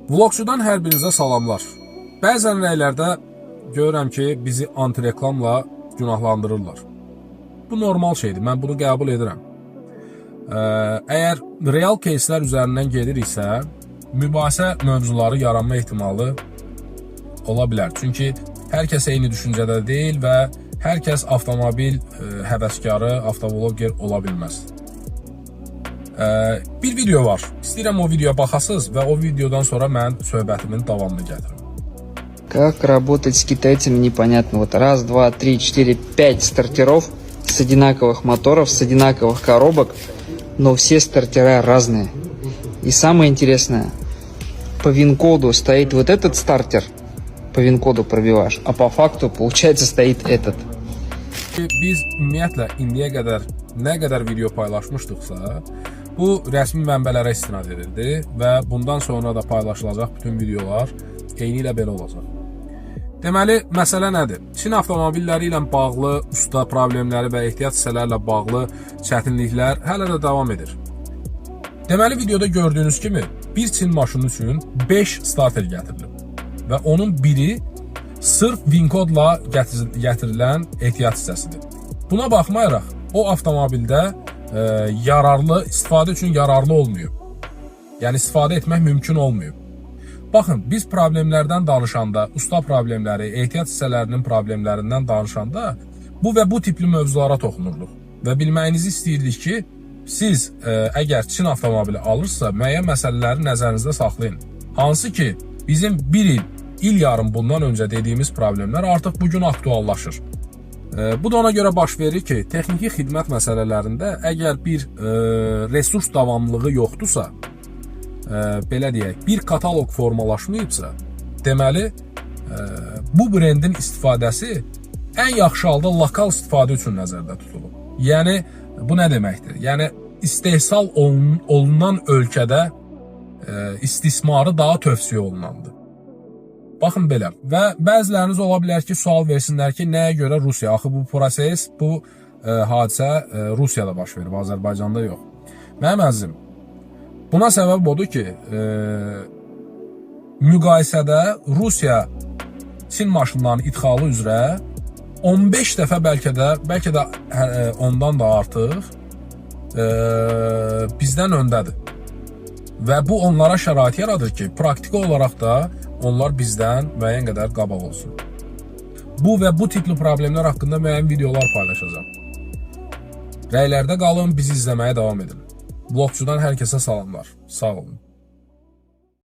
Vlogçudan hər birinizə salamlar. Bəzən rəylərdə görürəm ki, bizi antireklamla günahlandırırlar. Bu normal şeydir. Mən bunu qəbul edirəm. Əgər real кейslər üzərindən gediriksə, mübahisə mövzuları yaranma ehtimalı ola bilər. Çünki hər kəs eyni düşüncədə deyil və hər kəs avtomobil həvəskarı, avtovlogger ola bilməz. Bir video var. İstəyirəm o videoya baxasınız və o videodan sonra mən söhbətimin davamını gətirim. Как работать с китайцами, непонятно. Вот раз, два, три, четыре, пять стартеров с одинаковых моторов, с одинаковых коробок, но все стартера разные. И самое интересное, по ВИН-коду стоит вот этот стартер, по ВИН-коду пробиваешь, а по факту, получается, стоит этот. Biz ümumiyyətlə indiyə qədər nə qədər video paylaşmışdıqsa, bu rəsmi mənbələrə istinad edirdi və bundan sonra da paylaşılacaq bütün videolar eyni ilə belə olacaq. Deməli, məsələ nədir? Çin avtomobilləri ilə bağlı usta problemləri və ehtiyat hissələrlə bağlı çətinliklər hələ də davam edir. Deməli, videoda gördüyünüz kimi bir Çin maşını üçün 5 starter gətirilib və onun biri sırf VIN kodla gətirilən ehtiyat hissəsidir. Buna baxmayaraq o avtomobildə yararlı istifadə üçün yararlı olmayıb. Yəni istifadə etmək mümkün olmayıb. Baxın, biz problemlərdən danışanda, usta problemləri, ehtiyat hissələrinin problemlərindən danışanda bu və bu tipli mövzulara toxunurduq və bilməyinizi istəyirdik ki, siz əgər Çin avtomobili alırsınızsa, müəyyən məsələləri nəzərinizdə saxlayın. Hansı ki, bizim bir il, il yarım bundan öncə dediyimiz problemlər artıq bu gün aktuallaşır. Bu da ona görə baş verir ki, texniki xidmət məsələlərində əgər bir resurs davamlılığı yoxdursa, belə deyək, bir kataloq formalaşmayıbsa, deməli bu brendin istifadəsi ən yaxşı halda lokal istifadə üçün nəzərdə tutulub. Yəni bu nə deməkdir? Yəni istehsal olunan ölkədə istismarı daha tövsiyə olunandır. Baxın belə. Və bəziləriniz ola bilər ki, sual versinlər ki, nəyə görə Rusiya? Axı bu proses, bu hadisə Rusiyada baş verib, Azərbaycanda yox. Mənim əzizim, buna səbəb odur ki, müqayisədə Rusiya Çin maşınlarının idxalı üzrə 15 dəfə bəlkə də ondan da artıq bizdən öndədir. Və bu onlara şərait yaradır ki, praktiki olaraq da onlar bizdən müəyyən qədər qabaq olsun. Bu və bu tipli problemlər haqqında müəyyən videolar paylaşacağam. Rəylərdə qalın, bizi izləməyə davam edin. Vlogçudan hər kəsə salamlar. Sağ olun.